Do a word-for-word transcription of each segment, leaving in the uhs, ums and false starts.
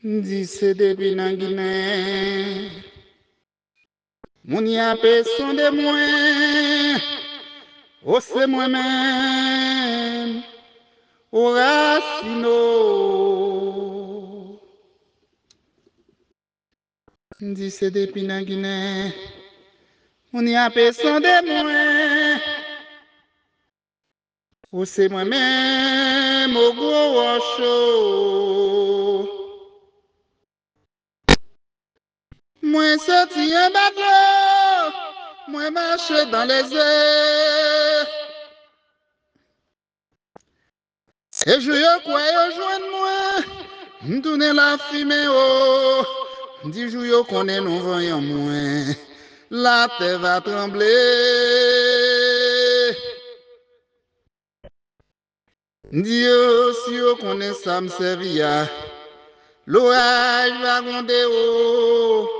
M di se depi nan Ginen. Moun y ape sonde mwen, o se mwen menm, o Rasino. M di se depi nan Ginen, moun y ape sonde mwen. Ou se mwen menm, o gwo wòch o. Mwen soti anba dlo, mwen mache dan leze. E jou yo kwè yo jwenn mwen, m tounen lafimen o. M di jou yo konnen nou vanyan mwen, latè va tranble. M di yo, si yo konnen sa m sèvi a, loraj va gwonde o.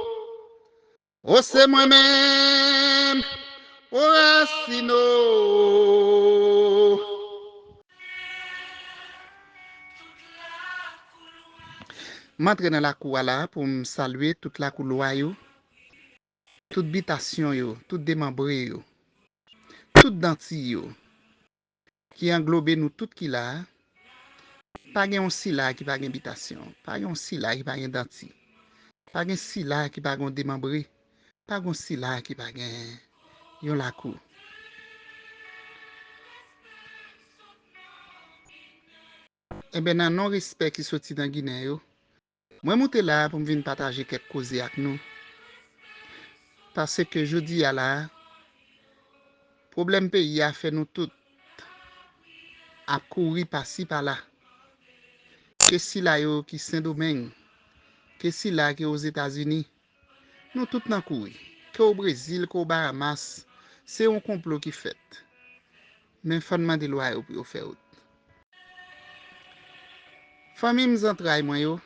O se mwen menm, o Rasino. M antre nan lakou a la pou m salye tout lakou lwa yo, tout bitasyon yo, tout demanbre yo, tout danti yo ki anglobe nou tout ki la a. Pa gen yon sila ki pa gen bitasyon, pa gen yon sila ki pa gen danti, pa gen sila ki pa gen yon demanbre, pa gen yon sila ki pa gen yon lakou. Enben, nan non respè ki soti nan Ginen yo, mwen moute la a pou m vin pataje kèk koze ak nou. Paske jodi a la a, pwoblèm peyi a fè nou tout ap kouri pasi pala. Ke sila yo ki Sendomeng, ke sila ki Ozetazini, nou tout nan kouri. Ke w Brezil, ke w Bahamas, se yon konplo ki fèt. Men fò n mande lwa yo pou yo fè wout. Fanmi m, zantray mwen yo,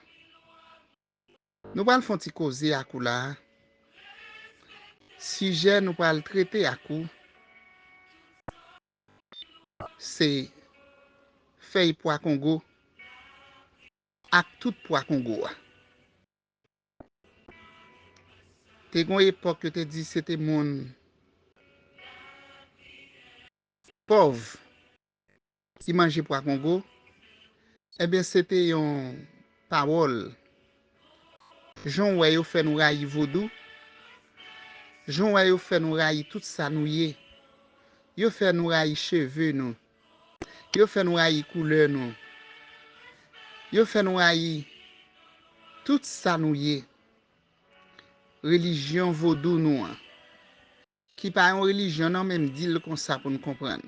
nou pral fè yon ti koze ak ou la a. Sijè nou pral trete ak ou, se fèy pwa kongo ak tout pwa kongo a. Te gon epòk yo te di se te moun pòv ki manje pwa kongo. Ebyen, se te yon pawòl. Jan w wè yo fè nou rayi vodou, jan w wè yo fè nou rayi tout sa nou ye, yo fè nou rayi cheve nou, yo fè nou rayi koulè nou, yo fè nou rayi tout sa nou ye. Relijyon vodou nou an, ki pa yon relijyon non, men m di l konsa pou n konprann.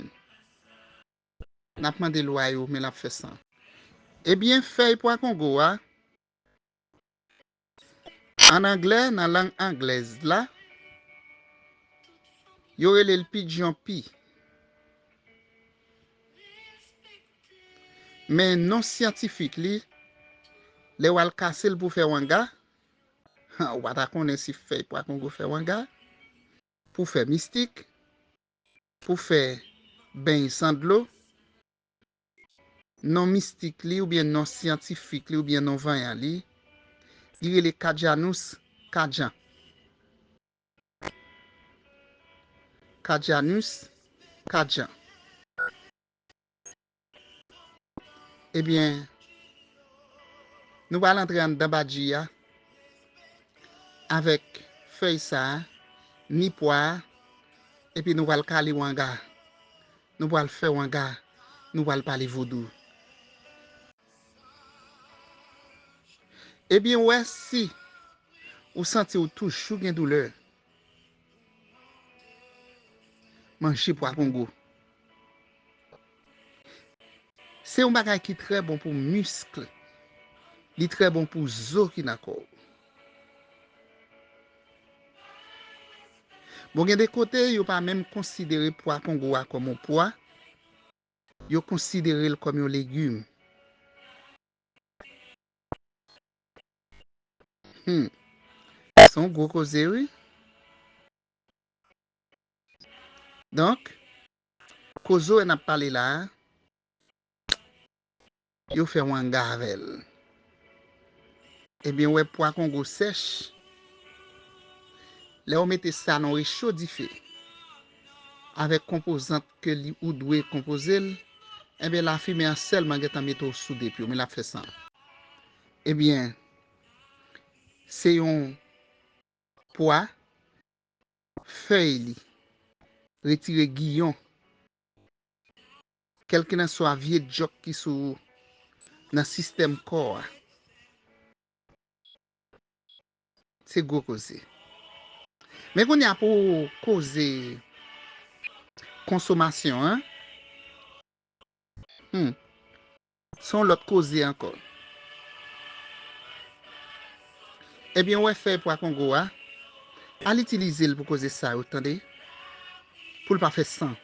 N ap mande lwa yo, men l ap fè san. Ebyen, fèy pwa kongo a, ann anglè, nan lang anglèz la, yo rele l pidjon pi. Men non syantifik li, lè w al kase l pou fè wanga, ou pa ta konnen si fèy pwa kongo fè wanga, pou fè mistik, pou fè beny san dlo. Non mistik li oubyen non syantifik li oubyen non vanyan li, li rele Kajanus Kajan. Kajanus Kajan. Ebyen, nou pral antre anndan badji a avèk fèy sa a, ni pwa a, epi nou pral kale wanga. Nou pral fè wanga, nou pral pale vodou. Ebyen, w wè, si ou santi w toujou gen doulè, manje pwa kongo. Se yon bagay ki trè bon pou misk, li trè bon pou zo ki nan kò w. Bon, gen de kote, yo pa menm konsidere pwa kongo a kòm yon pwa, yo konsidere l kòm yon legim. Hmm. Se yon gwo koze, wi. Donk, kozo n ap pale la a, yo fè wanga avè l. Ebyen, w wè pwa kongo sèch, lè w mete sa nan yon recho dife, avèk konpozant ke li ou dwe konpoze l, ebyen, lafimen an sèlman gentan mete w sou de pye w, men l ap fè san. Ebyen, se yon pwa, fèy li, retire giyon, kèlkelanswa vye djòk ki sou nan sistèm kò a. Se gwo koze. Men kounye a pou koze konsomasyon an, hmm, se yon lòt koze ankò. Ebyen, w wè fèy pwa kongo a, al itilize l pou koze sa yo, tande, pou l pa fè san.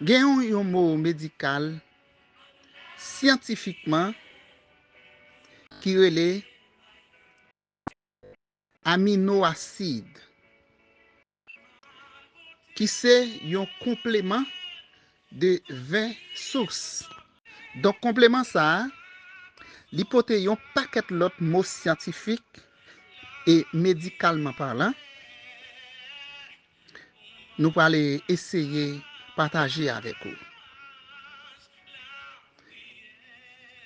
Gen yon, yon mo medikal, syantifikman, ki rele aminoasid, ki se yon konpleman de ven sous. Donk, konpleman sa a, li pote yon pakèt lòt mo syantifik e medikalman palan, nou prale eseye pataje avèk ou.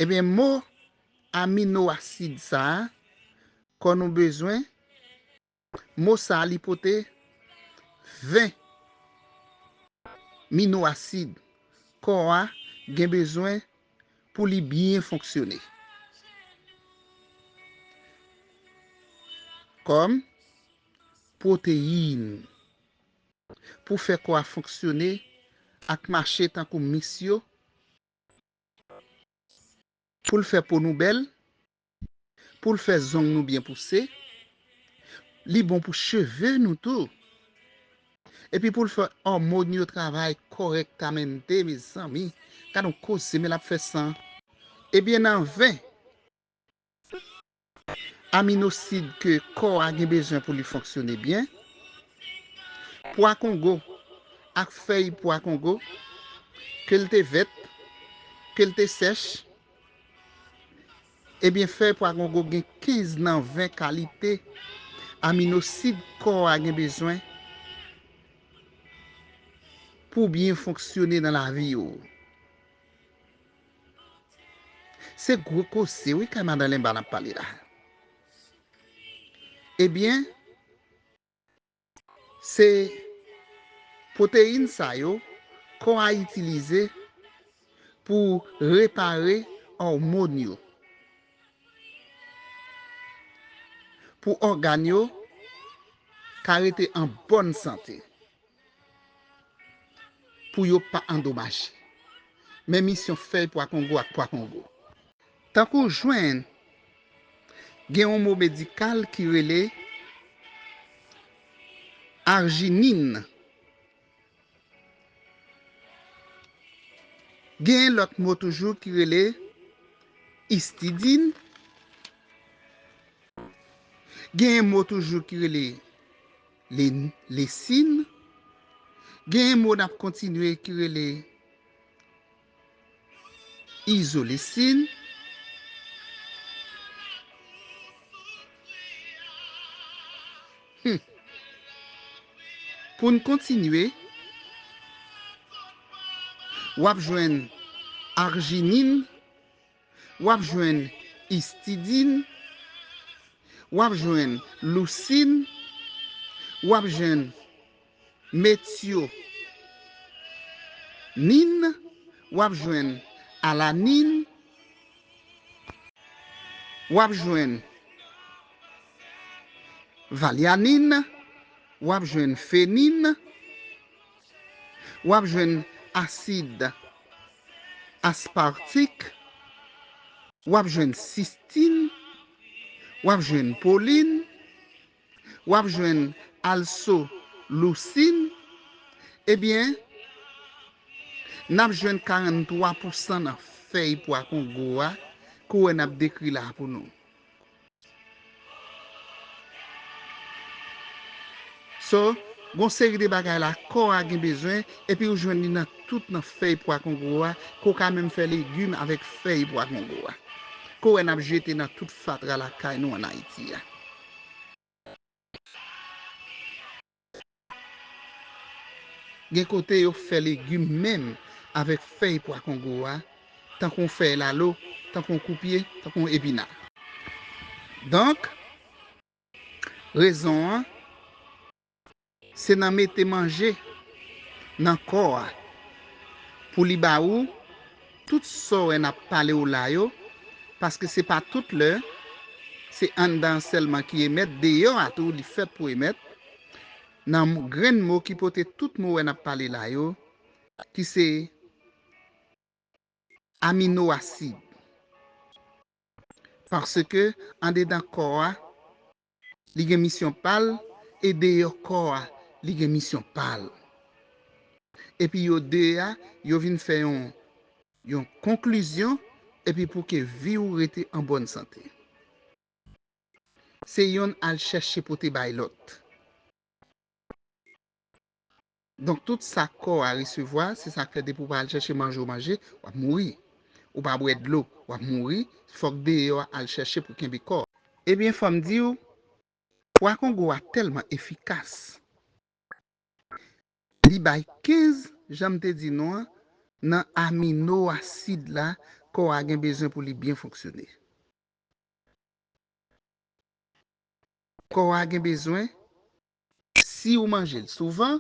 Ebyen, mo aminoasid sa a, kò nou bezwen, mo sa a li pote ven aminoasid kò a gen bezwen pou li byen fonksyone. Kòm pwoteyin, pou fè kò a fonksyone ak mache tankou mis yo, pou l fè po nou bèl, pou l fè zong nou byen pouse, li bon pou cheve nou tou. Epi pou l fè òmòn yo travay kòrèktamente, mezanmi. Gad yon koze, men l ap fè san. Ebyen, nan ven aminosid ke kò a gen bezwen pou li fonksyone byen, pwa kongo ak fèy pwa kongo, ke l te vèt, ke l te sèch, ebyen, fèy pwa kongo gen kenz nan ven kalite aminosid kò a gen bezwen pou byen fonksyone nan lavi w. Se gwo koze, wi, kay madan Lenba n ap pale la. Ebyen, se pwoteyin sa yo kò a itilize pou repare òmòn yo, pou ògàn yo ka rete an bòn sante, pou yo pa andomaje. Men misyon fèy pwa kongo ak pwa kongo. Tankou w jwenn, gen yon mo medikal ki rele arjinin. Gen lòt mo toujou ki rele istidin. Gen mo toujou ki rele le-, lesin. Gen mo n ap kontinye ki rele izolesin. Hmm. Pou n kontinye, w ap jwenn arjinin, w ap jwenn istidin, w ap jwenn lousin, w ap jwenn metyonin, w ap jwenn alanin, w ap jwenn valyanin, w ap jwenn fenin, w ap jwenn asid aspartik, w ap jwenn sistin, w ap jwenn polin, w ap jwenn alsolousin. Ebyen, n ap jwenn karanntwa pousan nan fèy pwa kongo a, ke w wè n ap dekri la pou nou. So, gon seri de bagay la, kò a gen bezwen, epi ou jwenn li nan tout nan fèy pwa kongo a, ke w ka menm fè legim avèk fèy pwa kongo a. Ke w wè n ap jete nan tout fatra lakay nou ann Ayiti a. Gen kote yo fè legim menm avèk fèy pwa kongo a, tankou yon fèy lalo, tankou yon koupye, tankou yon epina. Donk, rezon an, se nan mete manje nan kò a pou li ba ou tout sa w wè n ap pale w la yo, paske se pa tout lè se anndan an sèlman ki emèt, deyò a tou li fèt pou emèt, nan grenn mo ki pote tout mo wè n ap pale la yo, ki se amino asid. Paske andedan kò a, li gen misyon pa l, e deyò kò a, li gen misyon pa l. Epi yo de a, yo vin fè yon, yon konklizyon, epi pou ke vi w rete an bòn sante. Se yonn al chèche pote bay lòt. Donk, tout sa kò a resevwa, se sa k fè depi w pa al chèche manje w manje, w ap mouri. Ou pa bwè dlo, w ap mouri. Fòk deyò a al chèche pou kenbe kò. Ebyen, fò m di w, pwa kongo a tèlman efikas. Li bay kenz, jan m te di nou an, nan amino asid la kò a gen bezwen pou li byen fonksyone. Kò a gen bezwen, si w manje l souvan,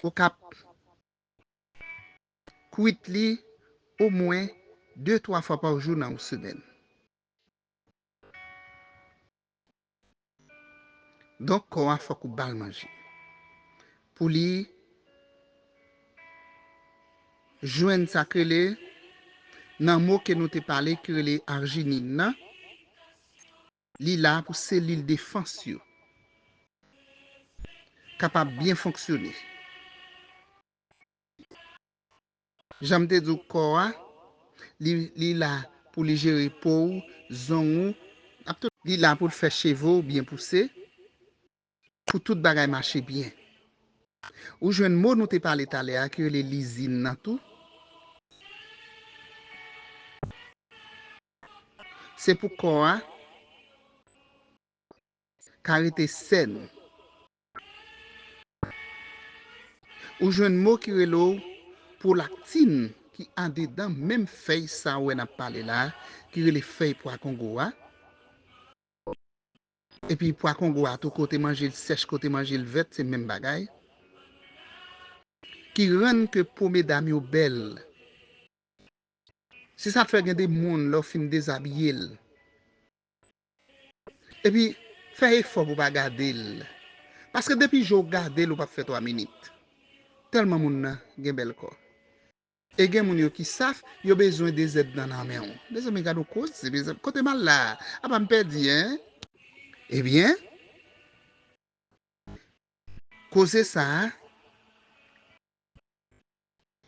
ou ka kwit li omwen de twa fwa pa jou nan yon semèn. Donk, kò a fòk ou ba l manje. Pou li jwenn sa k rele, nan mo ke nou te pale, ki rele arjinin nan, li la pou selil defans yo kapab byen fonksyone. Jan m te di w, kò a, li, li la pou li jere po w, zong ou, ap tout, li la pou l fè cheve w byen pouse, pou tout bagay mache byen. Ou jwenn mo nou te pale talè a ki rele lizin nan tou. Se pou kò a ka rete sèn. Ou jwenn mo ki rele w pwolaktin ki andedan menm fèy sa w wè n ap pale la, ki rele fèy pwa kongo a. Epi pwa kongo a tou, kote manje l sèch, kote manje l vèt, se menm bagay. Ki rann ke po medam yo bèl. Se sa k fè gen de moun, lè w fin dezabiye l, epi fè efò pou w pa gade l. Paske depi je w gade l, ou p ap fè twa minit. Tèlman moun nan gen bèl kò. E gen moun yo ki saf, yo bezwen dezèdtan nan men w. Mezanmi, gade yon koze, mezanmi. Kote m al la? Apa m pèdi, en? Ebyen, koze sa a,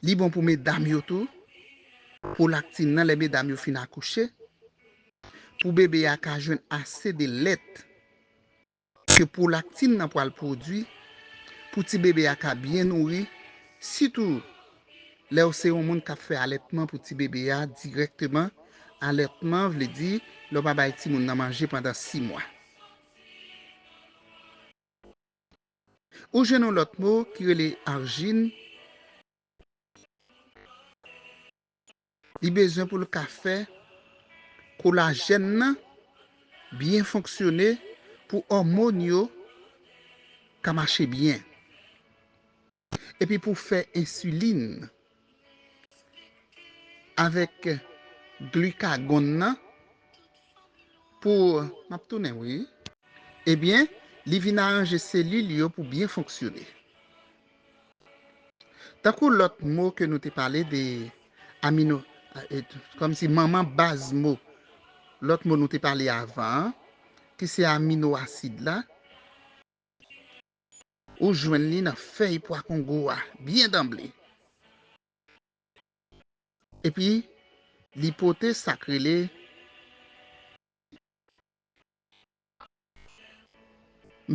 li bon pou medam yo tou. Pwolaktin nan, lè medam yo fin akouche, pou bebe a ka jwenn ase de lèt ke pwolaktin nan pral pwodui, pou ti bebe a ka byen nouri, sitou lè w se yon moun k ap fè alètman pou ti bebe a dirèkteman. Alètman vle di lè w pa bay timoun nan manje pandan sis mwa. Ou jwenn yon lòt mo ki rele arjin. Li bezwen pou l ka fè kolajèn nan byen fonksyone, pou òmòn yo ka mache byen. Epi pou fè ensilin avèk glikagon nan, pou, m ap tounen, wi. Ebyen, li vin aranje selil yo pou byen fonksyone. Tankou lòt mo ke nou te pale de amino, e, kòmsi manman baz mo, lòt mo nou te pale avan an, ki se amino asid la, ou jwenn li nan fèy pwa kongo a, byen danble. Epi, li pote sa k rele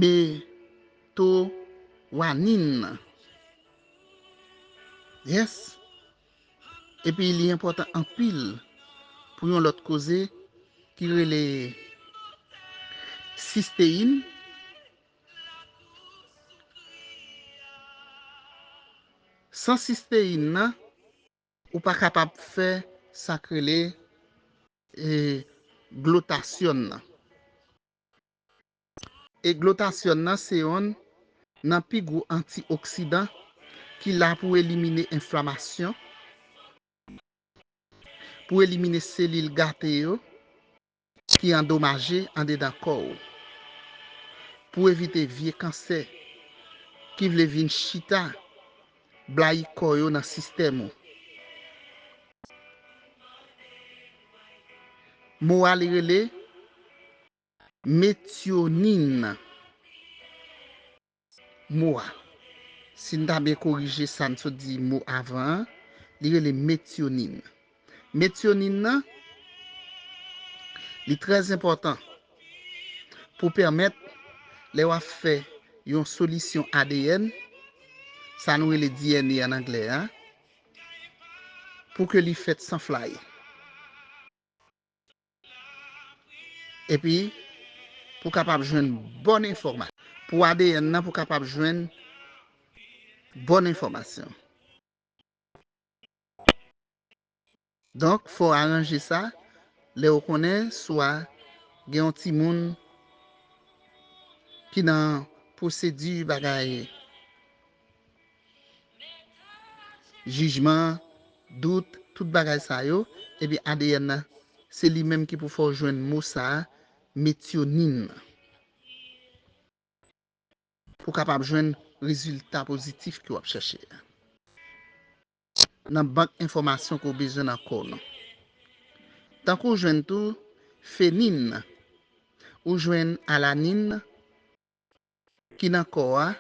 metowanin nan. Yes. Epi li enpòtan anpil pou yon lòt koze ki rele sisteyin. San sisteyin nan, ou pa kapab fè sa k rele e, glotasyòn nan. E glotasyòn nan se yonn nan pi gwo antioksidan ki la pou elimine enflamasyon, pou elimine selil gate yo ki andomaje andedan kò w, pou evite vye kansè ki vle vin chita blayi kò yo nan sistèm ou. Mo a li rele metyonin. Mo a, si n ta byen korije sa n sot di mo avan an, li rele metyonin. Metyonin nan, li trè enpòtan pou pèmèt lè w ap fè yon solisyon A D N, sa nou rele D N A an anglè a, pou ke li fèt san flay. Epi, pou kapab jwenn bòn enfòmasyon. Pou A D N nan, pou kapab jwenn bòn enfòmasyon. Donk, fò w aranje sa, lè w konnen swa gen yon timoun ki nan pwosedi bagay jijman, dout, tout bagay sa yo, epi A D N nan, se li menm ki pou fè w jwenn mo sa a, metyonin nan. Pou w kapab jwenn rezilta pozitif ke w ap chèche a. Nan bank enfòmasyon ke w bezwen nan kò w nan. Tankou w jwenn tou fenin nan, ou jwenn alanin nan, ki nan kò a,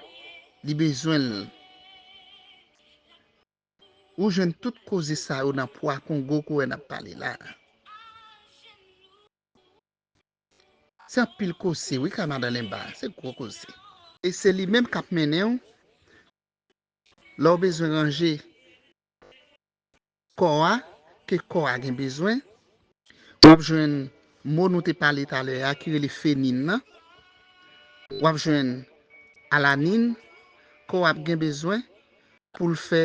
li bezwen l. Ou jwenn tout koze sa yo nan pwa Kongo ke w wè n ap pale la a. Se anpil koze, wi, ka madan Lenba, se gwo koze. E se li menm k ap mennen w, lè w bezwen ranje kò a, ke kò a gen bezwen, w ap jwenn mo nou te pale talè a ki rele fenin nan, w ap jwenn alanin, kò a ap gen bezwen pou l fè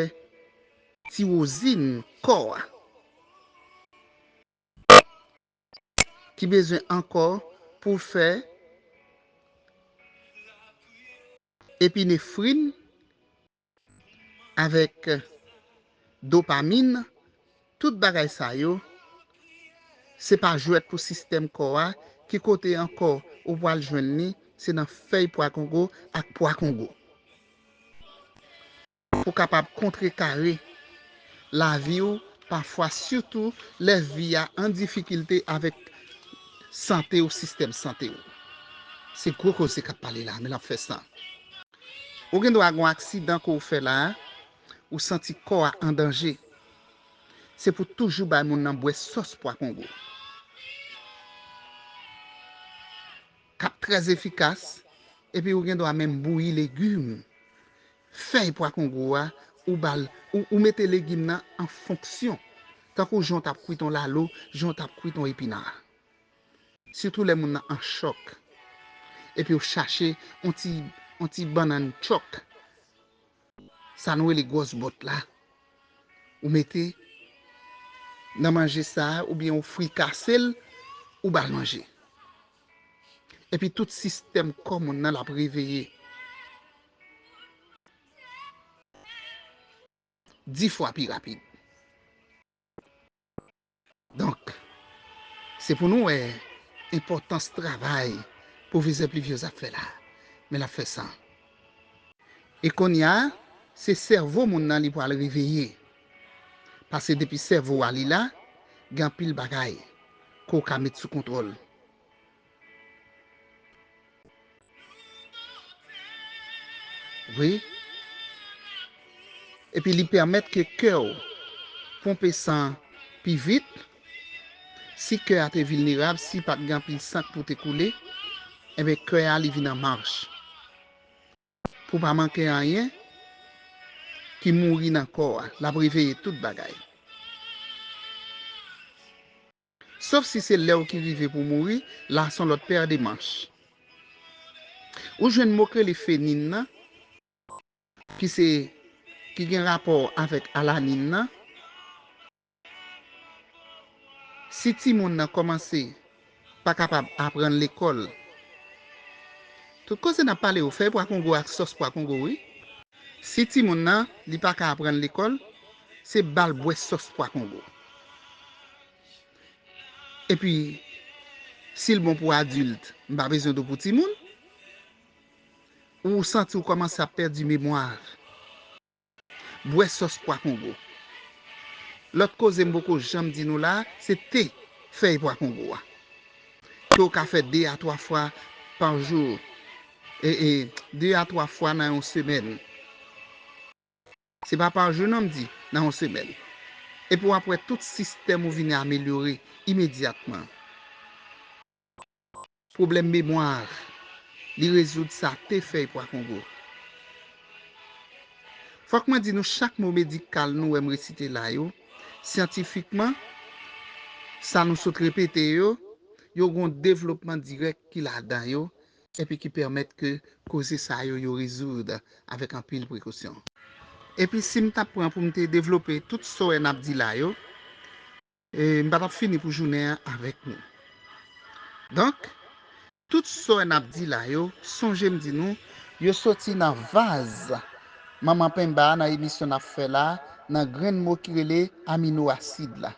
tiwozin kò a. Ki bezwen ankò pou fè epinefrin avèk dopamin, tout bagay sa yo, se pa jwèt pou sistèm kò a, ki kote ankò ou pral jwenn li, se nan fèy pwa kongo ak pwa kongo. Pou kapab kontrekare lavi w, pafwa, sitou lè vi a an difikilte avèk sante w, sistèm sante w. Se gwo koze k ap pale la, men l ap fè san. Ou gen dwa gen yon aksidan ke w fè la a, ou santi kò a an danje. Se pou toujou bay moun nan bwè sòs pwa kongo. K ap trè efikas, epi ou gen dwa menm bouyi legim. Fèy pwa kongo a, ou ba l, ou, ou mete legim nan an fonksyon. Tankou jan w t ap kwit yon lalo, jan w t ap kwit yon epina. Sitou lè moun nan an chòk. Epi w chache yon ti, yon ti bannann chòk. Sa nou rele gwòs bòt la. Ou mete nan manje sa a, oubyen ou frikase l, ou ba l manje. Epi tout sistèm kò moun nan l ap reveye. Dis fwa pi rapid. Donk, se pou nou wè enpòtans travay pwofesè Pluviose ap fè la. Men l ap fè san. E kounye a, se sèvo moun nan li pral reveye. Paske depi sèvo a li la, gen anpil bagay ke w ka met sou kontwòl. Wi. Epi li pèmèt ke kè w ponpe san pi vit. Si kè a te vilnerab, si pa t gen anpil san k pou te koule, enben kè a li vin an mach. Pou pa manke anyen, ki mouri nan kò a, l ap reveye tout bagay. Sof si se lè w ki rive pou mouri, la se yon lòt pè de manch. Ou jwenn mo k rele fenin nan, ki se, ki gen rapò avèk alanin nan. Si timoun nan kòmanse pa kapab aprann lekòl, tout koze n ap pale yo, fèy pwa kongo ak sòs pwa kongo, wi. Si timoun nan, li pa ka aprann lekòl, se ba l bwè sòs pwa kongo. Epi, si l bon pou adilt, m pa bezwen do pou timoun. Ou santi w kòmanse ap pèdi memwa. Bwè sòs pwa kongo. Lòt koze m poko janm di nou la, se te fèy pwa kongo a. Ke w ka fè de a twa fwa pa jou. E, e, de a twa fwa nan yon semèn. Se pa pa jou non m di, nan yon semèn. Epi w ap wè tout sistèm ou vini amelyore imedyatman. Pwoblèm memwa, li rezoud sa te fèy pwa kongo. Fòk mwen di nou chak mo medikal nou wè m resite la yo, syantifikman, sa nou sot repete yo, yo gen yon devlopman dirèk ki ladan yo, epi ki pèmèt ke koze sa yo, yo rezoud avèk anpil prekosyon. Epi si m t ap pran pou m te devlope tout sa w wè n ap di la yo, e, m pa t ap fini pou jounen an avèk nou. Donk, tout sa w wè n ap di la yo, sonje m di nou, yo soti nan vaz manman penba a nan emisyon n ap fè la, nan grenn mo ki rele amino asid la.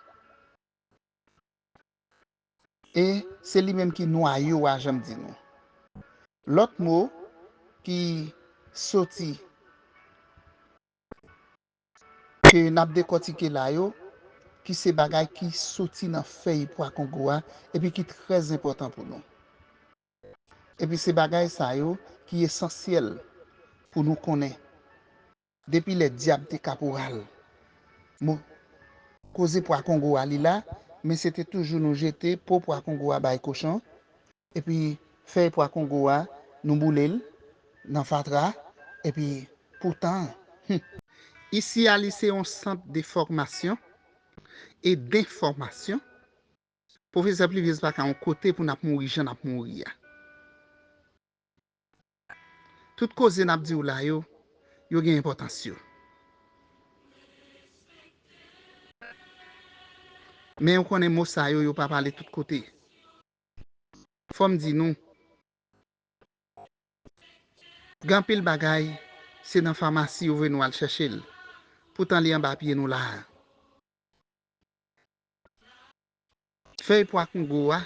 E se li menm ki nwayo a, jan m di nou. Lòt mo ki soti, ke n ap dekòtike la yo, ki se bagay ki soti nan fèy pwa kongo a, epi ki trè enpòtan pou nou. Epi se bagay sa yo ki esansyèl pou nou konnen. Depi lè dyab te kaporal. Mo, koze pwa kongo a li la, men se te toujou nou jete po pwa kongo a bay kochon, epi fèy pwa kongo a, nou boule l nan fatra, epi poutan, hmm. Isi a li se yon sant de fòmasyon e denfòmasyon. Pwofesè Pliviez pa ka yon kote pou n ap mouri jan n ap mouri a. Tout koze n ap di w la yo, yo gen enpòtans yo. Men ou konnen mo sa yo, yo pa pale tout kote. Fò m di nou, gen anpil bagay, se nan famasi yo voye nou al chèche l. Poutan li anba pye nou la a. Fèy pwa kongo a,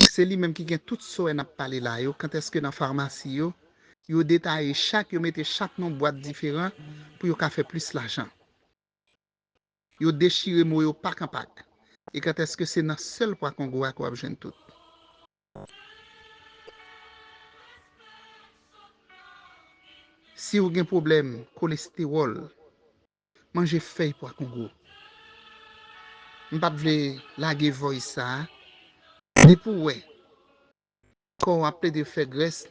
se li menm ki gen tout sa w wè n ap pale la yo, kantèske nan famasi yo, yo detaye chak, yo mete chak nan bwat diferan pou yo ka fè plis lajan. Yo dechire mo yo pak an pak. E kantèske se nan sèl pwa kongo a ke w ap jwenn tout. Si w gen pwoblèm kolestewòl, manje fèy pwa kongo. M p ap vle lage voice sa a. Depi w wè kò w ap plede fè grès,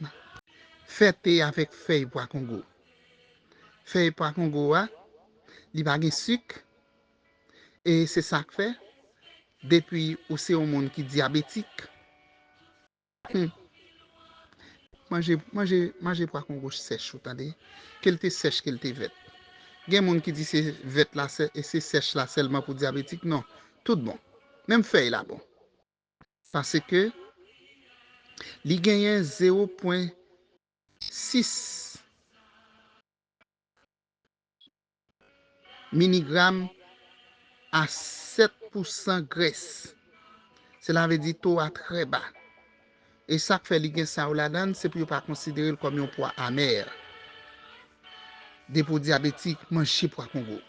fè te avèk fèy pwa kongo. Fèy pwa kongo a, li pa gen sik, e se sa k fè, depi ou se yon moun ki dyabetik, hmm, manje, manje, manje pwa kongo sèch, ou tande? Ke l te sèch, ke l te vèt. Gen moun ki di se vèt la, se, se sèch la sèlman pou dyabetik. Non, tout bon. Menm fèy la bon. Paske li genyen zewo pwen sis miligram a sèt pousan grès. Sela vle di to a trè ba. E sa k fè li gen sa yo ladan l, se pou yo pa konsidere l kòm yon pwa amè. Depi w dyabetik, manje pwa kongo.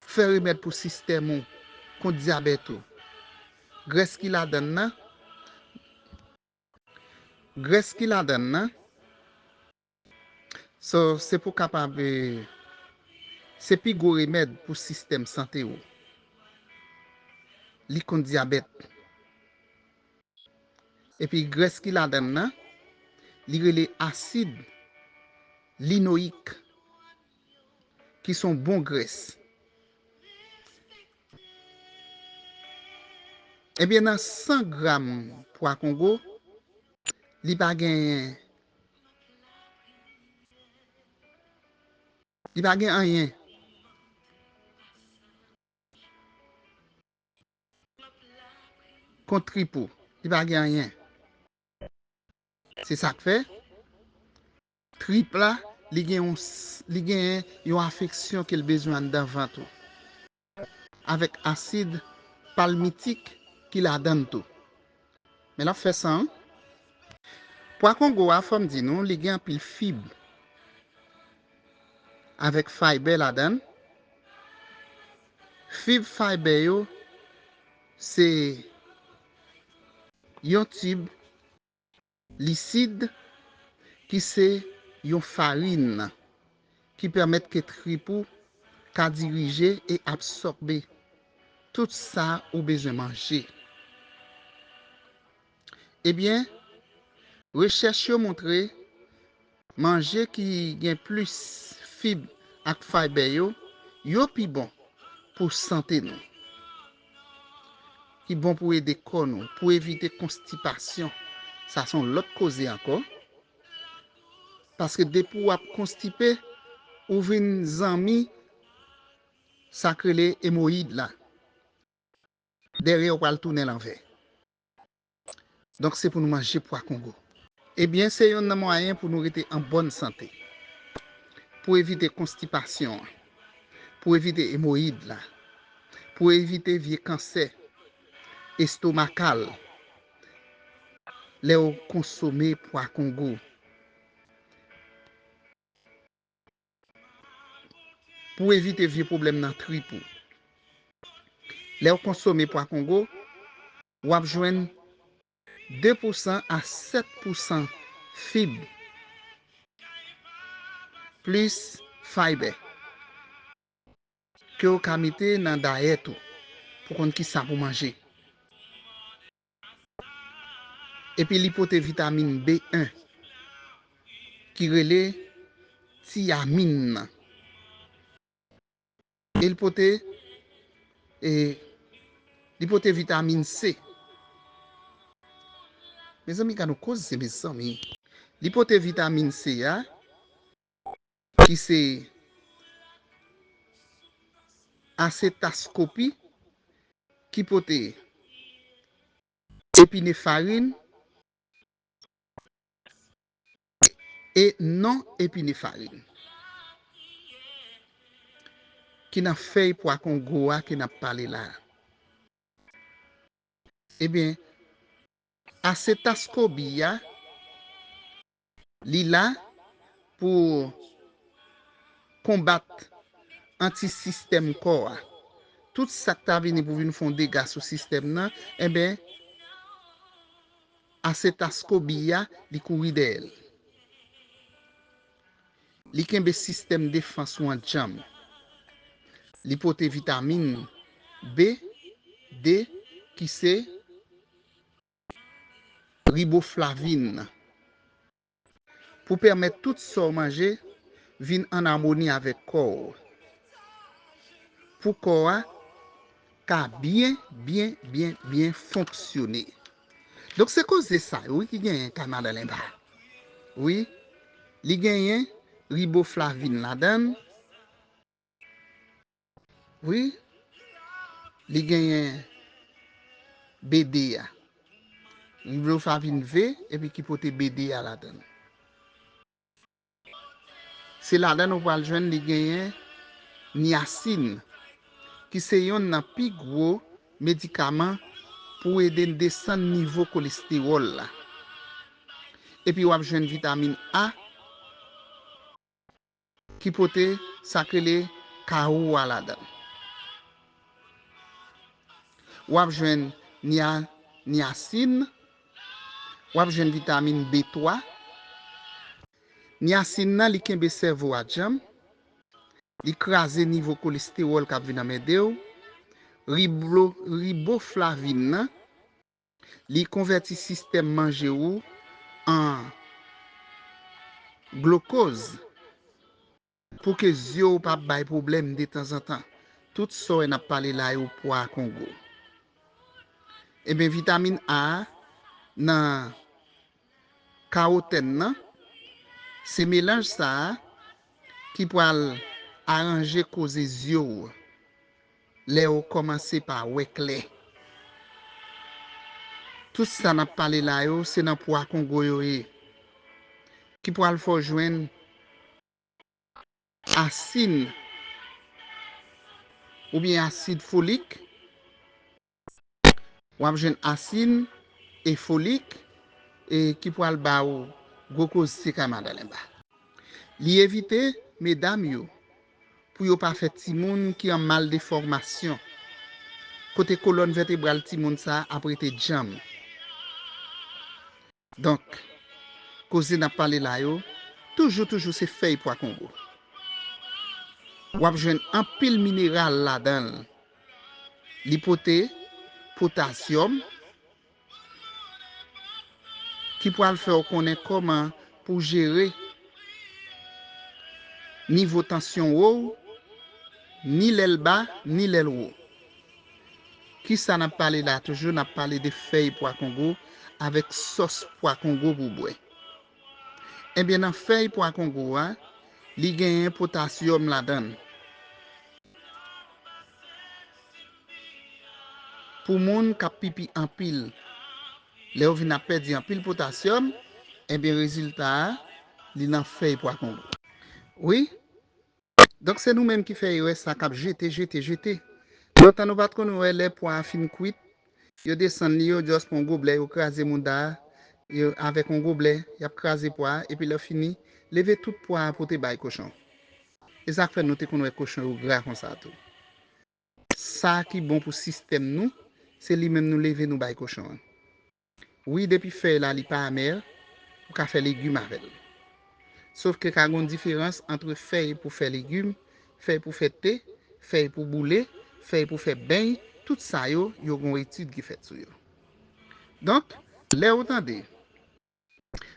Fè remèd pou sistèm ou kont dyabèt ou. Grès ki ladan l nan, grès ki ladan l nan, so, se pou kapab, eh, se pi gwo remèd pou sistèm sante ou. Li kont dyabèt. Epi grès ki ladan l nan, li rele asid linoyik, ki se yon bon grès. Ebyen, nan san gram pwa kongo, li pa genyen, li pa gen anyen kont trip ou. Li pa gen anyen. Se sa k fè, trip la, li gen yon, s- li gen yon afeksyon ke l bezwen anndan vant ou. Avèk asid palmitik ki ladan l tou. Men l ap fè san, wi. Pwa kongo a, fò m di nou, li gen anpil fib avèk fayba ladan l. Fib fayba yo, se yon tib lisid ki se yon farin ki pèmèt ke trip ou ka dirije e absòbe tout sa ou bezwen manje. Ebyen, rechèch yo montre manje ki gen plis fib ak fayba yo, yo pi bon pou sante nou. Ki bon pou ede kò nou, pou evite konstipasyon. Sa se yon lòt koze ankò. Paske depi w ap konstipe, ou vin zanmi sa k rele emoyid la. Dèyè w pral tounen l anvè. Donk, se pou nou manje pwa kongo. Ebyen, se yonn nan mwayen pou nou rete an bòn sante. Pou evite konstipasyon an, pou evite emoyid la, pou evite vye kansè estomakal lè w konsome pwa kongo. Pou evite vye pwoblèm nan trip ou. Lè w konsome pwa kongo, w ap jwenn de pousan a sèt pousan fib plis fayba ke w ka mete nan dayèt ou pou konn kisa pou manje. Epi li pote vitamin B en ki rele tiyamin nan. E li pote, e, li pote vitamin C. Mezanmi, gade yon koze, mezanmi. Li pote vitamin C a, ki se asetaskopi, ki pote epinefarin e non epinefarin ki nan fèy pwa kongo a ke n ap pale la a. Ebyen, asetaskobi a, li la pou konbat antisistèm kò a. Tout sa k ta vini pou vin fè yon dega sou sistèm nan, enben, asetaskobi a, li kouri dèyè l. Li kenbe sistèm defans ou an djanm. Li pote vitamin B, D, ki se riboflavin nan, pou pèmèt tout sa w manje vin ann amoni avèk kò w, pou kò a ka byen, byen, byen, byen fonksyone. Donk, se koze sa yo, wi, ki genyen kay madan Lenba. Wi, li genyen riboflavin ladan l. Wi, li genyen B D a. Riboflavin V, epi ki pote B D a ladan l. Se ladan l ou pral jwenn li genyen niyasin, ki se yonn nan pi gwo medikaman pou ede n desann nivo kolestewòl la. Epi w ap jwenn vitamin A, ki pote sa k rele kawo a ladan l. W ap jwenn niya, niyasin, w ap jwenn vitamin B twa. Niyasin nan, li kenbe sèvo a djanm, li kraze nivo kolestewòl k ap vin anmède w. Riblo, riboflavin nan, li konvèti sistèm manje ou an glokòz, pou ke zye w pa ap bay pwoblèm detanzantan. Tout sa w wè n ap pale la yo pwa kongo. Ebyen, vitamin A a nan kawotèn nan, se melanj sa a ki pral aranje koze zye w lè yo kòmanse pa wè klè. Tout sa n ap pale la yo, se nan pwa kongo yo ye, ki pral fè w jwenn asin oubyen asid folik, w ap jwenn asin e folik, e ki pral ba w gwo koze kay madan Lenba. Li evite medam yo pou yo pa fè timoun ki an maldefòmasyon, kote kolòn vètebral timoun sa a ap rete djanm. Donk, koze n ap pale la yo, toujou, toujou se fèy pwa kongo. W ap jwenn anpil mineral ladan l. Li pote potasyòm, ki pral fè w konnen kòman pou w jere nivo tansyon wo w, ni lè l ba, ni lè l wo. Kisa n ap pale la toujou? N ap pale de fèy pwa kongo avèk sòs pwa kongo pou w bwè. Ebyen, nan fèy pwa kongo a, li genyen potasyòm ladan l. Pou moun k ap pipi anpil, lè yo vin ap pèdi anpil potasyòm, ebyen, rezilta a, li nan fèy pwa kongo. Wi, donk, se nou menm ki fè erè sa k ap jete, jete, jete. Lontan nou pa t konn wè lè pwa a fin kwit, yo desann li, yo just pran yon goblè, yo kraze mouda a, yo, avèk yon goblè, y ap kraze pwa a, epi lè fini, leve tout pwa a pote bay kochon. E sa k fè nou te konn wè kochon yo gra konsa tou. Sa ki bon pou sistèm nou, se li menm nou leve nou bay kochon an. Wi, depi fèy la li pa amè, ou ka fè legim avè l. Sof ke ka gen yon diferans ant fèy pou fè legim, fèy pou fè te, fèy pou boule, fèy pou fè beny, tout sa yo, yo gen yon etid ki fèt sou yo. Donk, lè ou tande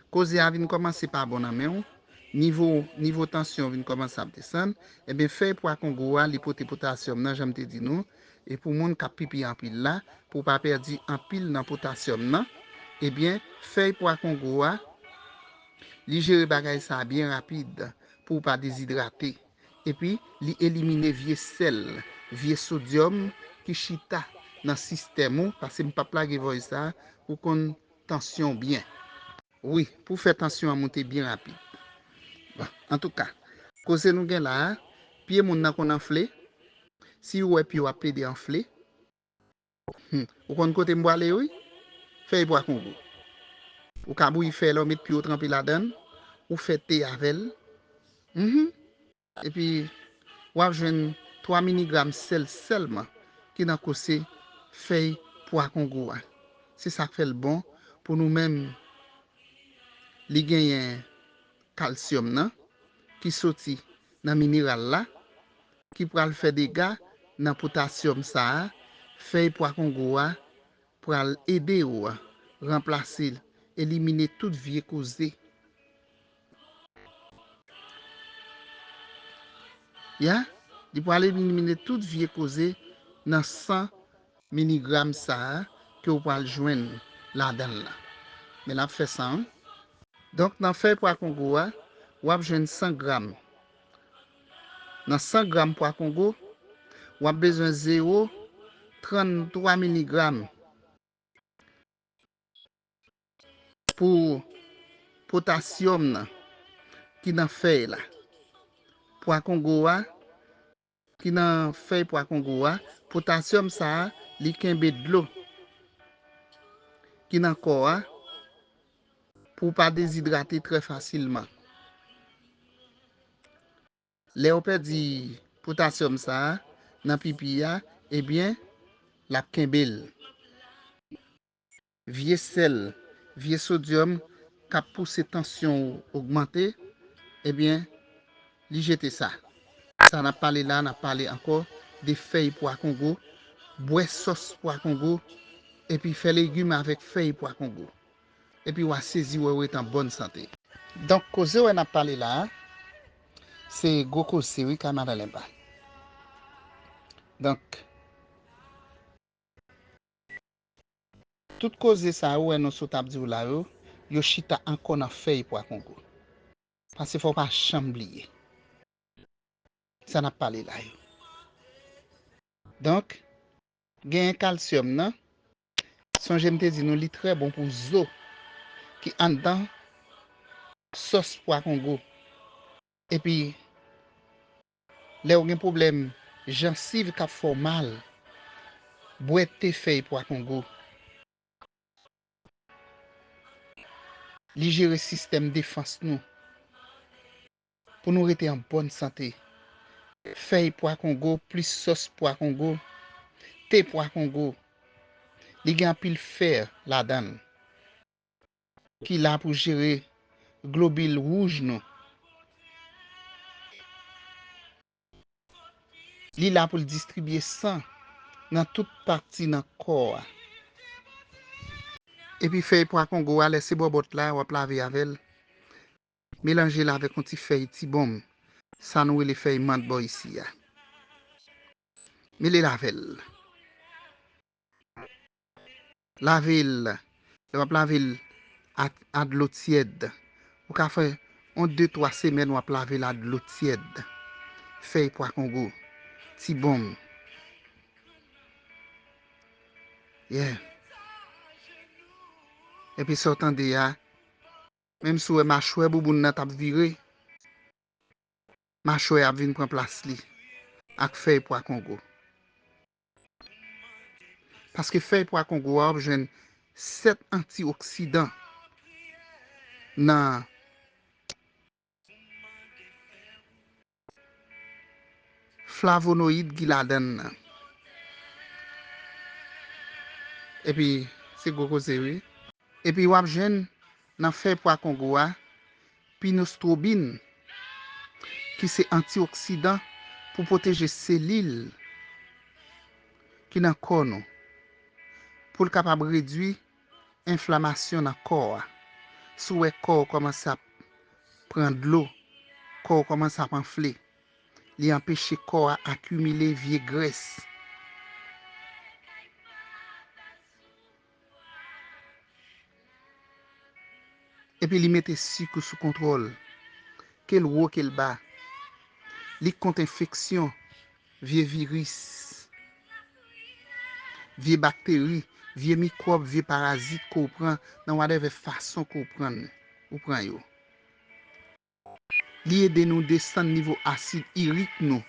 koze a vin kòmanse pa bon nan men w, nivo, nivo tansyon vin kòmanse ap desann, ebyen, fèy pwa kongo a, li pote potasyòm nan, jan m te di nou, e pou moun k ap pipi anpil la, pou w pa pèdi anpil nan potasyòm nan, ebyen, fèy pwa kongo a, li jere bagay sa a byen rapid pou w pa dezidrate. Epi, li elimine vye sèl, vye sodyòm ki chita nan sistèm ou, paske m p ap lage voice sa, ou konn tansyon w byen. Wi, pou fè tansyon an moute byen rapid. Bon, antouka, koze nou gen la a, pye moun nan konn anfle. Si w wè pye w ap plede anfle, hmm, ou konn kote m pwale wi? Fèy pwa kongo. Ou ka bouyi fèy la, ou met pye w tranpe ladan l, ou fè te avè l. Mhm. Epi, w ap jwenn twa miligram sèl sèlman ki nan koze fèy pwa kongo a. Se sa k fè l bon pou nou menm. Li genyen kalsyòm nan ki soti nan mineral la, ki pral fè dega nan potasyòm sa a, fèy pwa kongo a pral ede w ranplase l, elimine tout vye koze. Ya, li pral elimine tout vye koze nan san miligram sa a ke w pral jwenn ladan l la. Men l ap fè san, wi. Donk, nan fèy pwa kongo a, w ap jwenn san gram. Nan san gram pwa kongo, w ap bezwen zewo tranntwa miligram pou potasyòm nan ki nan fèy la. Pwa kongo a, ki nan fèy pwa kongo a, potasyòm sa a, li kenbe dlo ki nan kò a pou w pa dezidrate trè fasilman. Lè w pèdi potasyòm sa a nan pipi a, ebyen, l ap kenbe l. Vye sèl, vye sodyòm k ap pouse tansyon w ogmante, ebyen, li jete sa. Sa n ap pale la, n ap pale ankò de fèy pwa kongo, bwè sòs pwa kongo, epi fè legim avèk fèy pwa kongo. Epi w a sezi wè w ret an bòn sante. Donk, koze wè n ap pale la a, Se gwo koze wi, kay madan Lenba. Donk, tout koze sa yo wè nou sot ap di w la yo, yo chita ankò nan fèy pwa kongo. Paske fò w pa janm bliye sa n ap pale la yo. Donk, genyen kalsyòm nan. Sonje m te di nou li trè bon pou zo ki anndan sòs pwa kongo. Epi, lè w gen pwoblèm jansiv k ap fè w mal, bwè te fèy pwa kongo. Li jere sistèm defans nou. Pou nou rete an bòn sante. Fèy pwa kongo plis sòs pwa kongo, te pwa kongo. Li gen anpil fè ladan l, ki la pou jere globil wouj nou. Li la pou l distribye san nan tout pati nan kò a. Epi fèy pwa kongo a, lè se bòbòt la, w ap lave avè l. Melanje l avèk yon ti fèy ti bonm, sa nou rele fèy mant bò isi a. Mele l avè l. Lave l. Lè w ap lave l a, a dlo tyèd. Ou ka fè yon de twa semèn w ap lave l a dlo tyèd. Fèy pwa kongo. Ti bonm. Yeah. Epi sa w tande a, menm si w wè machwè bouboun nan t ap vire, machwè ap vin pran plas li ak fèy pwa kongo. Paske fèy pwa kongo a, w ap jwenn sèt antioksidan nan flavonoyid ki ladan l nan. Epi, se gwo koze wi. Epi w ap jwenn nan fèy pwa kongo a, pinostrobin, ki se antioksidan pou pwoteje selil ki nan kò nou, pou l kapab redui enflamasyon nan kò a. Si w wè kò w kòmanse ap pran dlo, kò w kòmanse ap anfle, li anpeche kò a akimile vye grès. Epi li mete sik ou sou kontwòl, ke l wo, ke l ba. Li kont enfeksyon, vye viris, vye bakteri, vye mikwòb, vye parazit ke w pran nan whatever fason ke w pran, ou pran yo. Li ede nou desann nivo asid irik nou.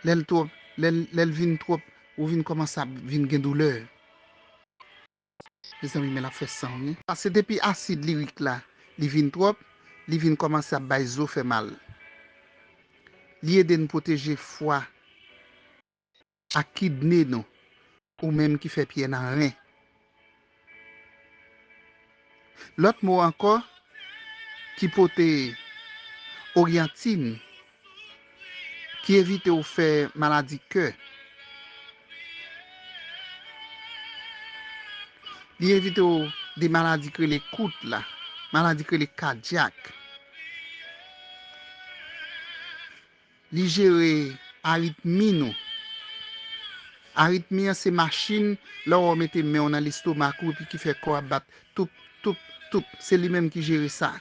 Lè l twòp, lè l, lè l vin twòp, ou vin kòmanse ap vin gen doulè. Mezanmi, men l ap fè san wi. Paske depi asid irik la, li vin twòp, li vin kòmanse ap bay zo fè mal. Li ede n pwoteje fwa ak kidne nou, ou menm ki fè pyè nan ren. Lòt mo ankò ki pote oryantin, ki evite w fè maladi kè. Li evite w de maladi k rele kout la, maladi k rele kadyak. Li jere aritmi nou. Aritmi an se machin lè w mete men w nan lestomak ou epi ki fè kò a bat toup, toup, toup. Se li menm ki jere sa.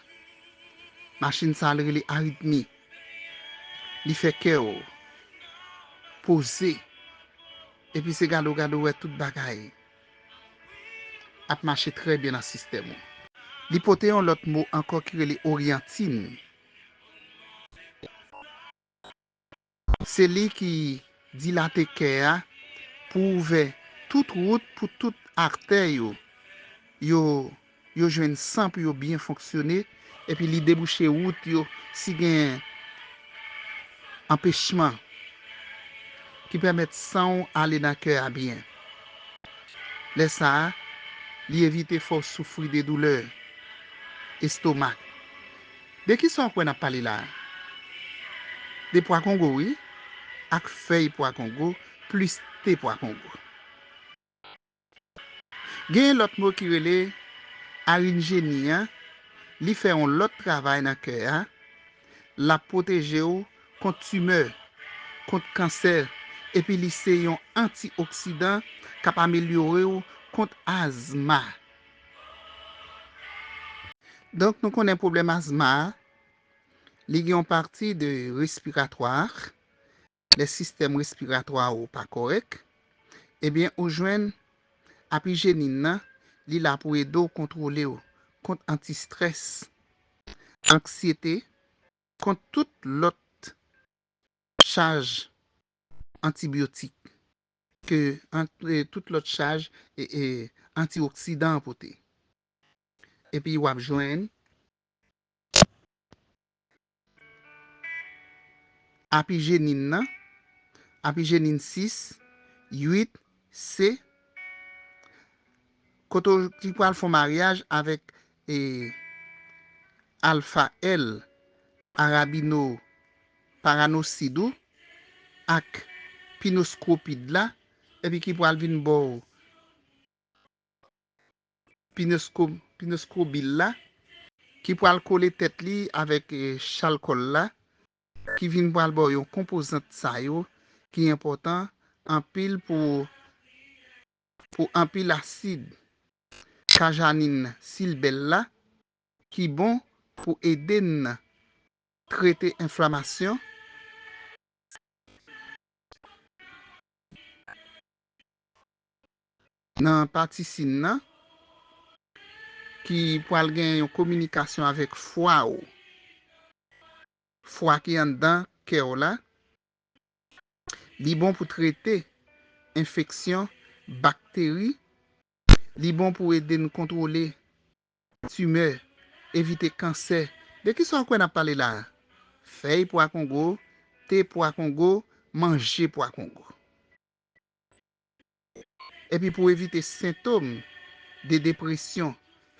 Machin sa a l rele aritmi. Li fè kè w poze. Epi se gade w gade w wè tout bagay ap mache trè byen nan sistèm ou. Li pote yon lòt mo ankò ki rele oryantin. Se li ki dilate kè a pou ouvè tout wout pou tout artè yo, yo, yo jwenn san pou yo byen fonksyone, epi li debouche wout yo si gen anpechman ki pèmèt san w ale nan kè a byen. Lè sa a, li evite fè w soufri de doulè estomak. De kisa w kwè n ap pale la a? De pwa kongo, wi, ak fèy pwa kongo, plis te pwa kongo. Gen lòt mo ki rele arinjeni an, li fè yon lòt travay nan kè a. l ap pwoteje w kont timè, kont kansè, epi li se yon antioksidan k ap amelyore w kont azma. Donk, nou konnen pwoblèm azma a, li gen yon pati de respiratwa, lè sistèm respiratwa ou pa kòrèk, ebyen, ou jwenn apijenin nan, li la pou ede w kontwole w kont antistrès, anksyete, kont tout lòt chaj antibyotik ke an-, e, tout lòt chaj e, e, antioksidan an pote. Epi w ap jwenn apijenin nan, apijenin sis, uit, C, kote w ki pral fè yon maryaj avèk, e, alfa L, arabino paranosid ou ak pinoskopid la, epi ki pral vin ba w pinosko-, pinoskobil la, ki pral kole tèt li avèk, e, chalkòl la, ki vin pral ba w yon konpozant sa yo ki enpòtan anpil pou, pou anpil asid kajanin silbèl la, ki bon pou ede n trete enflamasyon nan pati sin nan, ki pral gen yon kominikasyon avèk fwa ou, fwa ki anndan kè w la. Li bon pou trete enfeksyon bakteri. Li bon pou ede n kontwole timè, evite kansè. De kisa w kwè n ap pale la a? Fèy pwa kongo, te pwa kongo, manje pwa kongo. Epi pou evite sentòm de depresyon,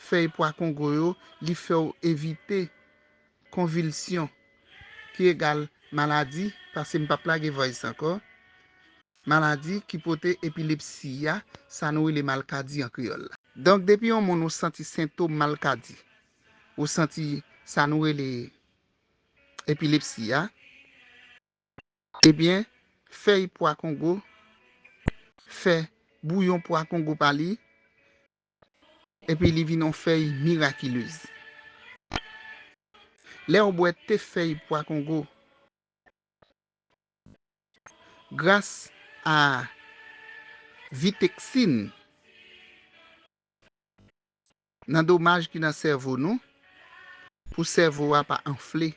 fèy pwa kongo yo, li fè w evite konvilsyon, ki egal maladi, paske m p ap lage voice ankò, maladi ki pote epilepsi a, sa nou rele malkadi an kreyòl la. Donk, depi yon moun ou santi sentòm malkadi, ou santi sa nou rele epilepsi a, ebyen, fèy pwa kongo, fè bouyon pwa kongo pa li, epi li vin yon fèy mirakilez. Lè w bwè te fèy pwa kongo, gras a viteksin, nan domaj ki nan sèvo nou, pou sèvo a pa anfle.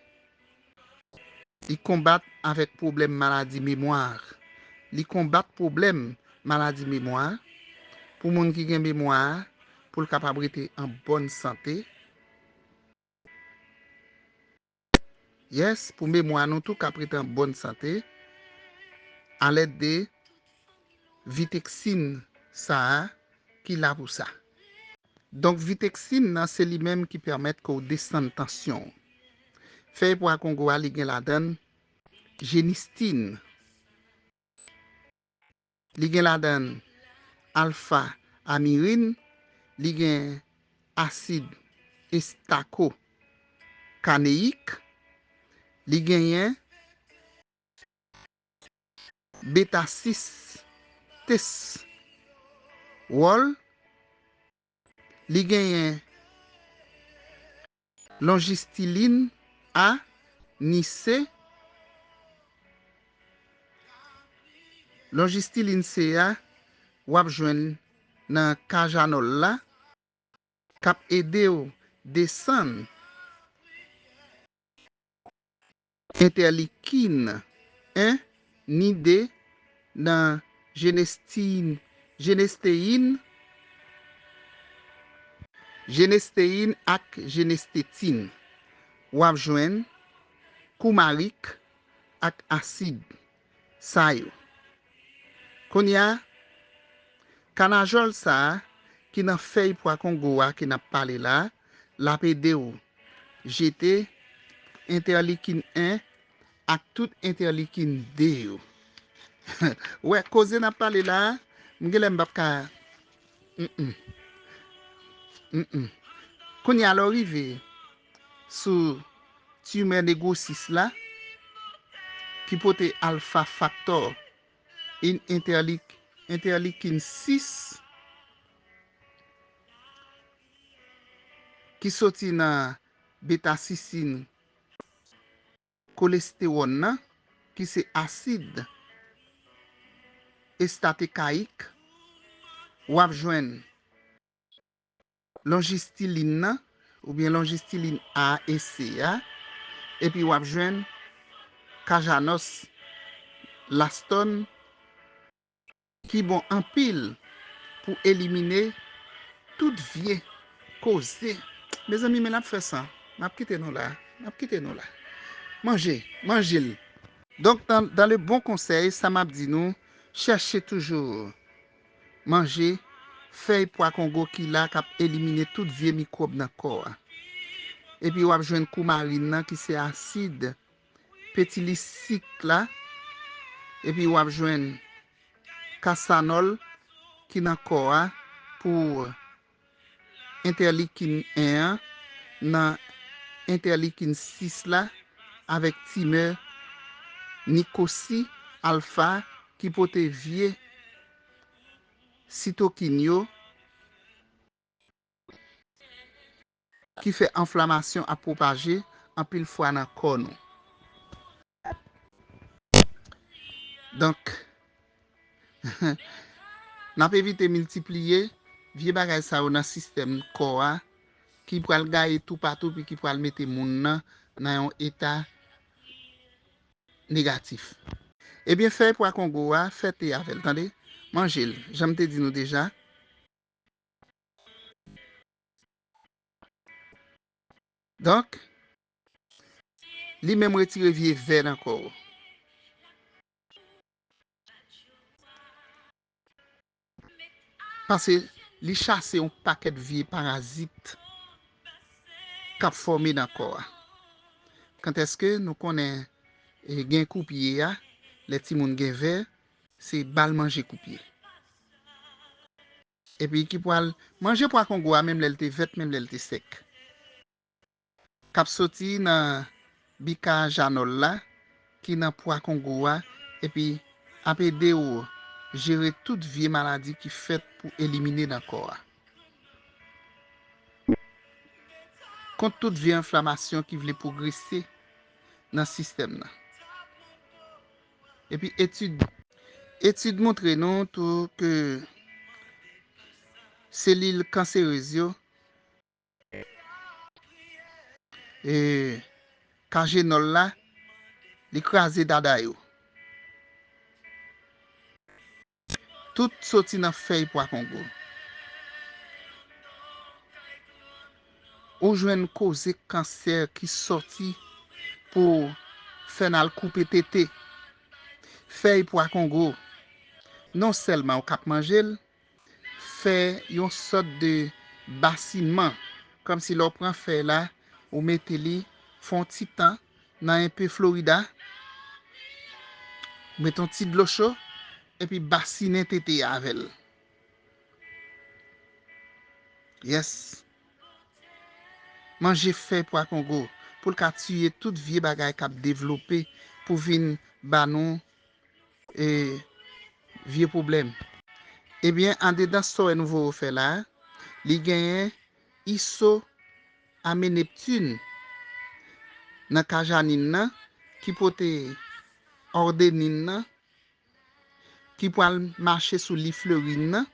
Li konbat avèk pwoblèm maladi memwa. Li konbat pwoblèm maladi memwa pou moun ki gen memwa a, pou l kapab rete an bòn sante. Yes, pou memwa nou tou k ap rete an bòn sante, alèd de viteksin sa a ki la pou sa. Donk, viteksin nan, se li menm ki pèmèt ke w desann tansyon w. Fèy pwa kongo a, li gen ladan l jenistin. Li gen ladan l alfa amirin, li gen asid estako kaneyik, li genyen beta sis tes wòl, li genyen lonjistilin A ni C. Lonjistilin C a, w ap jwenn nan kajanòl la, k ap ede w desann entèlikin en ni de nan jenestin, jenesteyin, jenesteyin ak jenestetin. W ap jwenn koumarik ak asid sa yo. Kounye a, kanajòl sa a ki nan fèy pwa kongo a ke n ap pale la, l ap ede w jete entèlikin en ak tout entèlikin de yo. Ou wè, koze n ap pale la a, m genlè m p ap ka, mm, mm. Mm, mm. Kounye a, lè w rive sou timè negosis la, ki pote alfa faktò in entèlik-, entèlikin sis, ki soti nan beta sisin kolestewòn nan, ki se asid estatekayik, w ap jwenn lonjistilin nan, oubyen lonjistilin A e C a, epi w ap jwenn kajanòs lastòn, ki bon anpil pou elimine tout vye koze. Mezanmi, men n ap fè sa. M ap kite nou la. M ap kite nou la. Manje, manje l. Donk, dans, dans le bon konsèy, sa m ap di nou, chèche toujou manje fèy pwa kongo ki la, k ap elimine tout vye mikwòb nan kò a. Epi w ap jwenn koumarin nan ki se asid petilisik la. Epi w ap jwenn kasanòl ki nan kò a pou entèlikin en an, nan entèlikin sis la, avèk timè nikosi alfa ki pote vye sitokin yo, ki fè enflamasyon ap pwopaje anpil fwa nan kò nou. Donk, n ap evite miltipliye vye bagay sa yo nan sistèm kò a, ki pral gaye toupatou, epi ki pral mete moun nan nan yon eta negatif. Ebyen, fèy pwa kongo a, fè te avè l, tande? Manje l, jan m te di nou deja. Donk, li menm retire vye vè nan kò w. Paske li chase yon pakèt vye parazit k ap fòme nan kò a. Kantèske nou konnen, e, gen koupye a, lè timoun gen vè, se ba l manje koupye. Epi ki pral manje pwa kongo a, menm lè l te vèt, menm lè l te sèk. K ap soti nan bikajanòl la, ki nan pwa kongo a, epi ap ede w jere tout vye maladi ki fèt pou elimine nan kò a. Kont tout vye enflamasyon ki vle pwogrese nan sistèm nan. Epi etid, etid montre nou tou ke selil kanserez yo, e, kajenòl la, li kraze dada yo. Tout soti nan fèy pwa kongo. Ou jwenn koze kansè ki sòti pou fè n al koupe tete. Fèy pwa kongo, non sèlman ou k ap manje l, fè yon sòt de basinman, kòmsi lè w pran fèy la, ou mete li, fè yon ti tan nan enpe Florida, mete yon ti dlo cho, epi basinen tete a avè l. Yes. Manje fèy pwa kongo pou l ka tiye tout vye bagay k ap devlope pou vin ba nou, e, vye pwoblèm. Ebyen, andedan sa w wè nou voye w fè la a, li genyen iso ameneptin nan kajanin nan ki pote òdenin nan, ki pral mache sou li florin nan.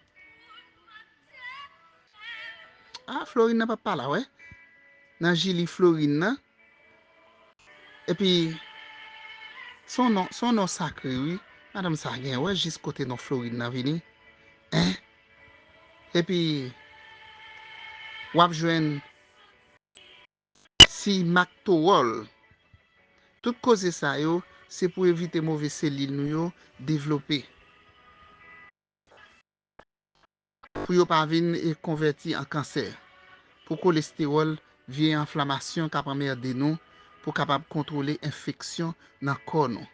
A, florin nan p ap pa la, wè. Nan ji li florin nan. Epi, se yon non, se yon non sakre, wi. Madanm sa gen, wè jis kote non florin nan vini. Hein? Epi, w ap jwenn simaktowòl. Tout koze sa yo, se pou evite move selil nou yo devlope. Pou yo pa vin e konvèti an kansè. Pou kolestewòl, vye enflamasyon k ap anmède nou, pou kapab kontwole enfeksyon nan kò nou.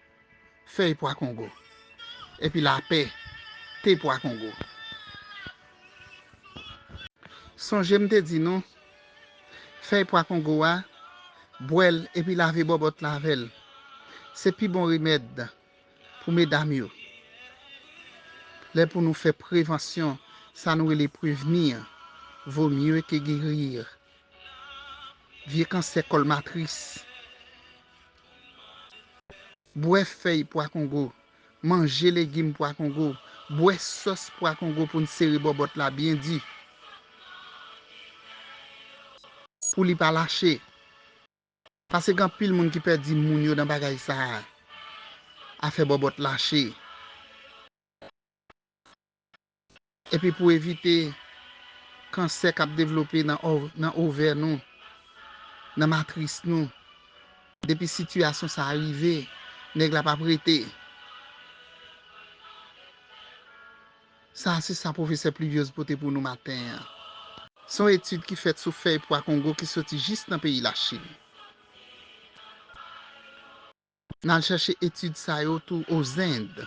Fèy pwa kongo. Epi lapè, te pwa kongo. Sonje m te di nou, fèy pwa kongo a, Bwè l epi lave bòbòt la avè l. Se pi bon remèd pou medam yo. Lè pou nou fè prevansyon, sa nou rele prevenir vaut mieux que guérir. Vye kansè kòl matris. Bwè fèy pwa kongo. Manje legim pwa kongo. Bwè sòs pwa kongo pou n sere bòbòt la byen di. Pou li pa lache. Paske gen anpil moun ki pèdi moun yo nan bagay sa a. Afè bòbòt lache. Epi pou evite kansè k ap devlope nan ov-, nan ovè nou, nan matris nou. Depi sitiyasyon sa a rive, nèg la p ap rete. Sa a se sa pwofesè Pluviose pote pou nou maten an. Se yon etid ki fèt sou fèy pwa kongo ki soti jis nan peyi Lachin. N al chèche etid sa yo tou Ozend.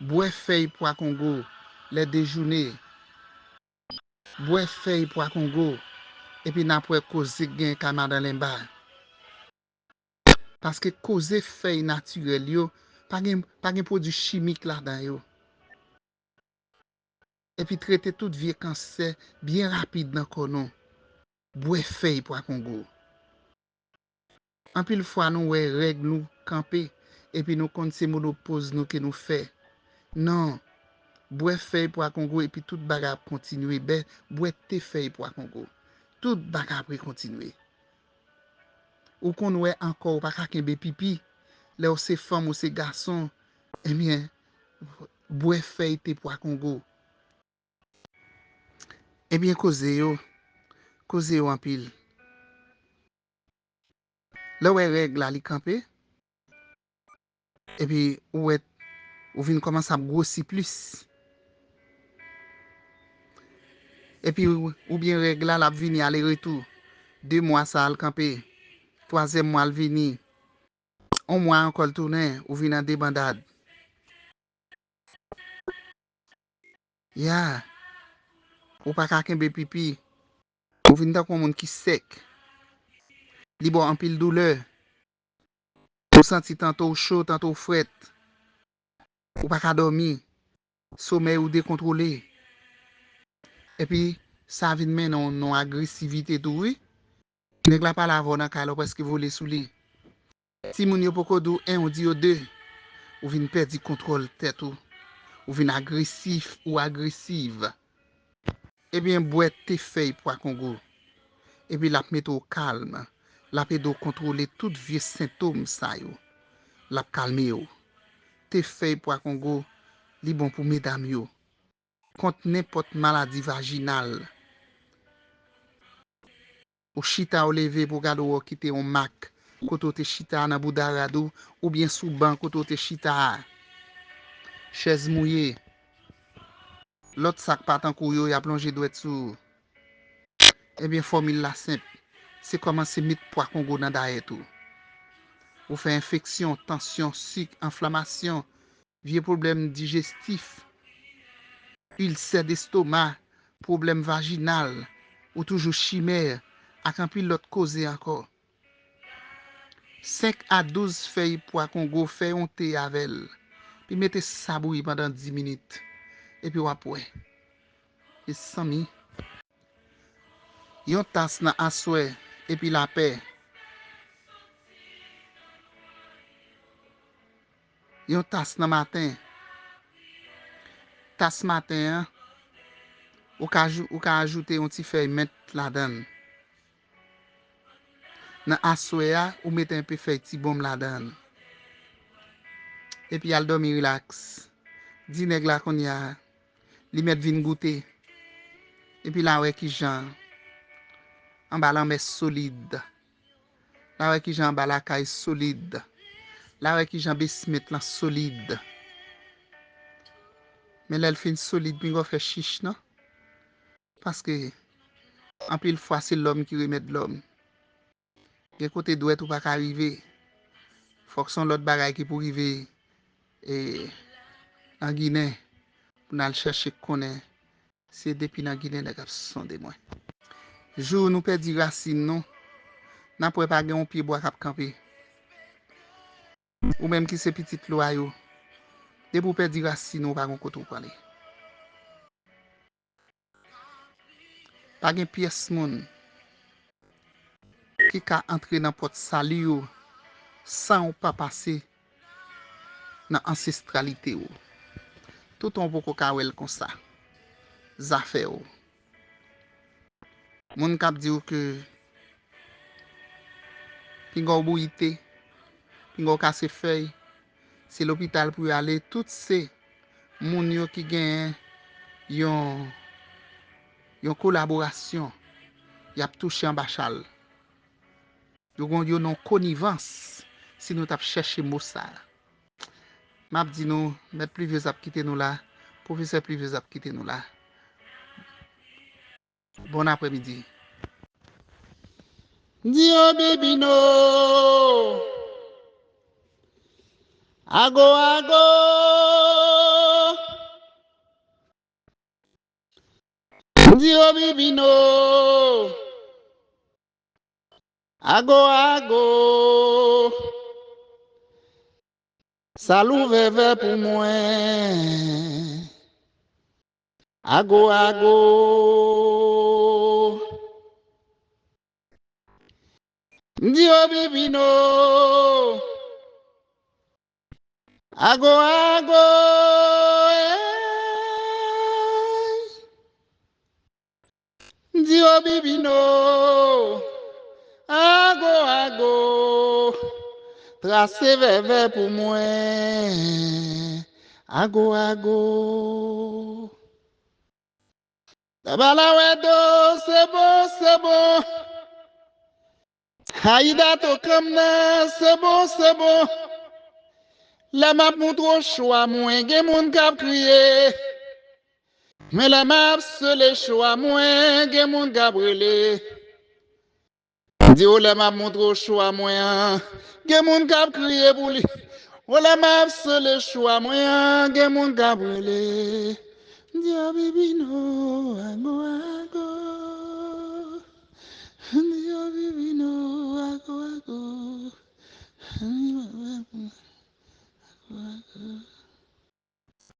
Bwè fèy pwa kongo lè dejoune. Bwè fèy pwa kongo, epi n ap wè koze k gen kay madan Lenba. Paske koze fèy natirèl yo, pa gen, pa gen pwodui chimik ladan yo. Epi trete tout vye kansè byen rapid nan kò nou. Bwè fèy pwa kongo. Anpil fwa nou wè règ nou kanpe, epi nou konn se monopoz nou ke nou fè. Non, bwè fèy pwa kongo epi tout bagay ap kontinye, bè, bwè te fèy pwa kongo. Tout bagay ap rekontinye. Ou konn wè ankò ou pa ka kenbe pipi, lè w se fanm ou se gason, ebyen, bwè fèy te pwa kongo. Ebyen, koze yo, koze yo anpil. Lè w wè règ la, li kanpe, epi ou wè, ou vin kòmanse ap gwosi plis. Epi, ou, oubyen règ la, l ap vini ale retou. De mwa sa al kanpe. Twazyèm mwa l vini. On mwa ankò l tounen, ou vin an debandad. Ya. Ou pa ka kenbe pipi. Ou vin tankou yon moun ki sèk. Li ba w anpil doulè. Ou santi tanto w cho, tanto w frèt. Ou pa ka dòmi. Somèy ou dekontwole. Epi, sa vin mennen w nan agresivite tou, wi. Nèg la pale avè w nan kay la, ou prèske vole sou li. Timoun yo poko di w en, ou di yo de. Ou vin pèdi kontwòl tèt ou. Ou vin agresif ou agresiv. Ebyen, bwè te fèy pwa kongo. Epi l ap mete w kalm. L ap ede w kontwole tout vye sentòm sa yo. L ap kalme w. Te fèy pwa kongo, li bon pou medam yo. Kont nenpòt maladi vajinal. Ou chita, ou leve pou w gade, ou wè w kite yon mak kote w te chita nan bouda rad ou, oubyen sou ban kote w te chita a. Chèz mouye. Lòt sa k pa tankou yo, y ap lonje dwèt sou ou. Ebyen, fòmil la senp. Se kòmanse met pwa kongo nan dayèt ou. Ou fè enfeksyon, tansyon, sik, anflamasyon, vye pwoblèm dijestif, ilsè destoma, pwoblèm vajinal, ou toujou chimè, ak anpil lòt koze ankò. Senk a douz fèy pwa kongo, fè yon te avè l. Epi mete sa bouyi pandan dis minit. Epi w ap wè. Mezanmi. Yon tas nan aswè, epi lapè. Yon tas nan maten. Tas maten an, ou ka, ou ka ajoute yon ti fèy mint ladan l. Nan aswè a, ou mete enpe fèy tibonm ladan l. Epi al dòmi rilaks. Di nèg la kounye a, li mèt vin goute. Epi l a wè kijan anba lanmè solid. L a wè kijan anba lakay solid. L a wè kijan basement lan solid. Men lè l fin solid, pinga w fè chich non. Paske anpil fwa se lòm ki remèd lòm. Gen kote dwèt ou pa ka rive. Fòk se yon lòt bagay ki pou rive, e, nan Ginen pou n al chèche konnen. Se depi nan Ginen nèg ap sonde mwen. Jou nou pèdi rasin nou, n ap wè pa gen yon pye bwa k ap kanpe. Ou menm ki se pitit lwa yo, depi w pèdi rasin ou, pa gen kote w prale. Pa gen pyès moun ki ka antre nan pòt sali ou san w pa pase nan ansestralite ou. Toutan w poko ka wè l konsa. Zafè w. Moun k ap di w ke pinga w bouyi te, pinga w kase fèy, se lopital pou y ale, tout se moun yo ki genyen yon, yon kolaborasyon, y ap touche anba chal. Yo gon, yo nan konivans, si nou t ap chèche mo sa a. M ap di nou, Mèt Pluviose ap kite nou la, Pwofesè Pluviose ap kite nou la. Bon aprèmidi. Dio Bibino. Ago, ago. Dio Bibino. Ago, ago. Sa louvè vè pou mwen. Ago, ago. Dio Bibino. Ago, ago. Ey. Dio Bibino. Ago, ago. Trase vèvè pou mwen. Ago, ago. Tabalawèdo, se bon, se bon. Ayida Tokanm nan, se bon, se bon. Lè m ap montre w cho a mwen, gen moun k ap kriye. Men lè m ap sele cho a mwen, gen moun k ap rele. Di w lè m ap montre w cho a mwen an, gen moun k ap kriye pou li. O lè m ap sele cho a mwen an, gen moun k ap rele. Dio Bibino, ago, ago.